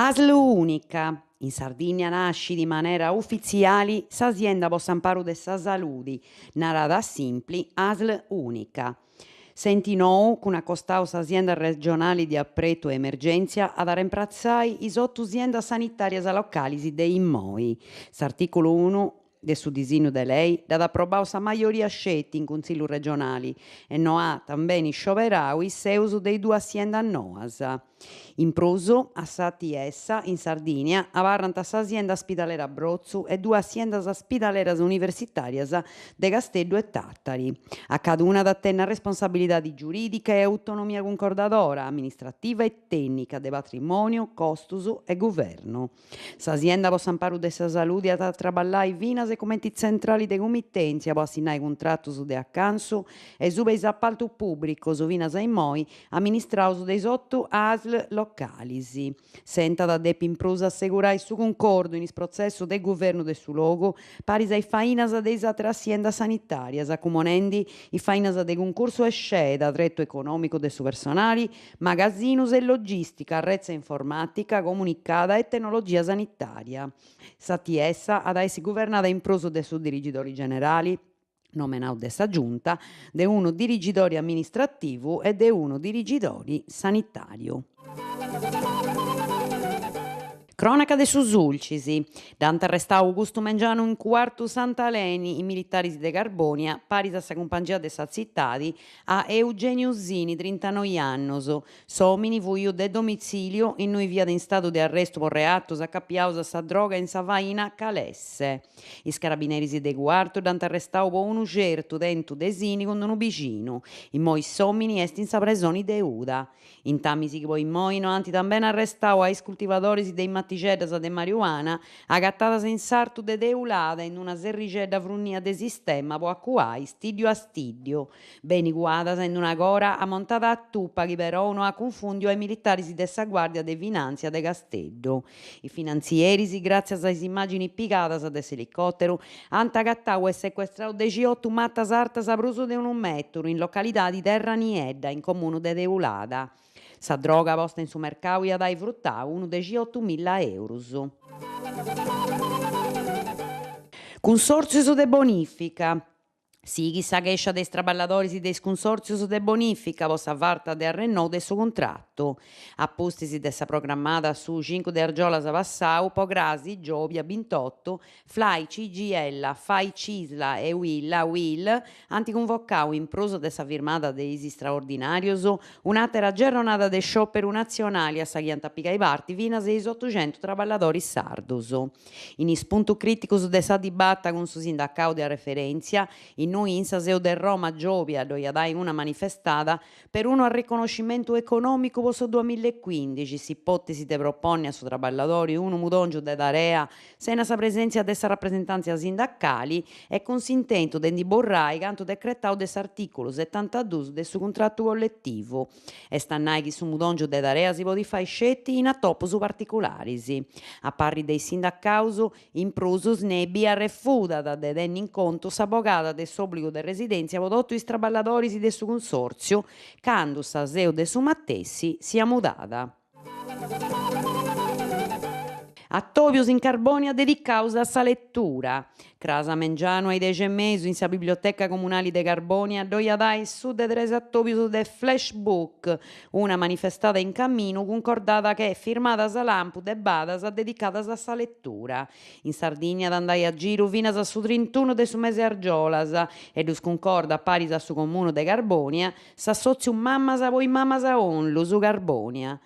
Asl ùnica. In Sardìnnia nascit in manera ufitziali sa sienda po s'amparu de sa saludi, narada a simpli Asl ùnica. S'enti nou, cun a costau sa sienda regionali de apretu e emergèntzia, at a rempratzai is otu siendas sanitàrias localis de immoi. S'artìculu unu de su disinnu de lei dd'at aprobau sa majoria sceti in Cuntzillu regionali e no at tambeni scioberau is seus de is duas siendas noas. In prus, a s'ATS in Sardìnia abarrant sa sienda spidalera Brotzu e duas siendas spidaleras universitàrias de Casteddu e Tàtari. A caduna at a tenni responsabilidadi giurìdica e autonomia cuncordadora, amministrativa e tènnica de patrimòniu, costus e guvernu. Sa sienda po s'amparu de sa saludi at a traballai finas cumenti tzentrali de cumitèntzia po assinnai cuntratus de acansu e suba is apaltus pùbricos finas a immoi amministraus de is otu Asl localis. S'enti at a depi in prus assegurai su cuncordu in is protzessus de guvernu de su logu paris a is fainas de is àteras siendas sanitàrias, acumonendi is fainas de cuncursu e sceda, tretu econòmicu de su personali, magasinus e logìstica, retza informàtica, comunicada e tennologia sanitària. S'ATS at a essi guvernada in prus de su dirigidori generali, nomenau de sa Giunta, de unu dirigidori amministrativu e de unu dirigidori sanitàriu. Crònaca de su Sulcis. Dd'ant arrestau custu mengianu in Cuartu Sant'Aleni is militaris de Carbònia, paris a sa cumpangia de sa tzitadi, a Eugeniu Sini, trintanoi annus. S'òmini fuiu de domitzìliu, innui fiat in stadu de arrestu po reatus acapiaus a sa droga in sa faina Calesse. Is carabineris de Cuartu dd'ant arrestau po unu certu tentu de Sini cun unu bixinu. Immoi s'òmini est in sa presoni de Uda. Intamis chi po immoi no ant tambeni arrestau a is cultivadoris de is matixeddas de mariuana agatadas in sartu de Teulada in una serrixedda frunnia de sistema po acuai stìddiu a stìddiu, beni cuadas in una cora amontada a tupa chi perou no at cunfùndiu a is militaris de sa Guàrdia de Finàntzia de Casteddu. Is finantzieris, gràtzias a is imàginis pigadas de s'elicòteru, ant agatau e secuestrau dexiotu matas artas prus de unu mèturu in localidadi Terra Niedda, in comunu de Teulada. Sa droga posta in su mercau iat ai frutau unu dexiotumilla eurus. Cunsòrtzius de bonìfica. Sighit sa chèscia de is traballadoris de is cunsòrtzius de bonìfica po sa farta de arrennou de su cuntratu. A pustis de sa programmada su cincu de argiolas passau, po crasi, giòbia bintotu, Flai CGIL, Fai Cisl e Uila Uil ant cunvocau, in prus de sa firmada de is istraordinàrius, un'àtera gerronada de sciòperu natzionali a sa chi ant a pigai parti finas is otuxentu traballadoris sardus. In is puntus crìticus de sa dibata cun su sindacau de arreferèntzia, innui in sa seu de Roma giòbia ddoi at ai una manifestada per unu arreconoscimentu econòmicu po su duamillecuindixi, s'ipòtesi de proponni a su traballadori unu mudòngiu de tarea sena sa presèntzia de sa rapresentàntzia sindacali e cun s'intentu de ndi borrai cantu decretau de s'artìculu setantadus de su cuntratu colletivu. Est a nai chi su mudòngiu de tarea si podit fai sceti in atopus particularis. A parri de is sindacaus, in prus, Snebi arrefudat de tenni in contu sa bogada de s'òbligu de residèntzia po totu is traballadoris de su cunsòrtziu candu sa seu de su matessi siat mudada. Atòbios in Carbònia dedicaus a sa letura. Cras a mengianu a is dexi e mesu in sa Biblioteca Comunali de Carbònia ddoi at ai su de tres atòbios de Flash Book, una manifestada in caminu cuncordada che firmadas lampu de badas dedicadas a sa letura. In Sardigna at andai a giru finas a su trintunu de su mese argiolas e ddus cuncordat paris a su Comunu de Carbònia s'assòtziu Mamas po is Mamas Onlus Carbònia.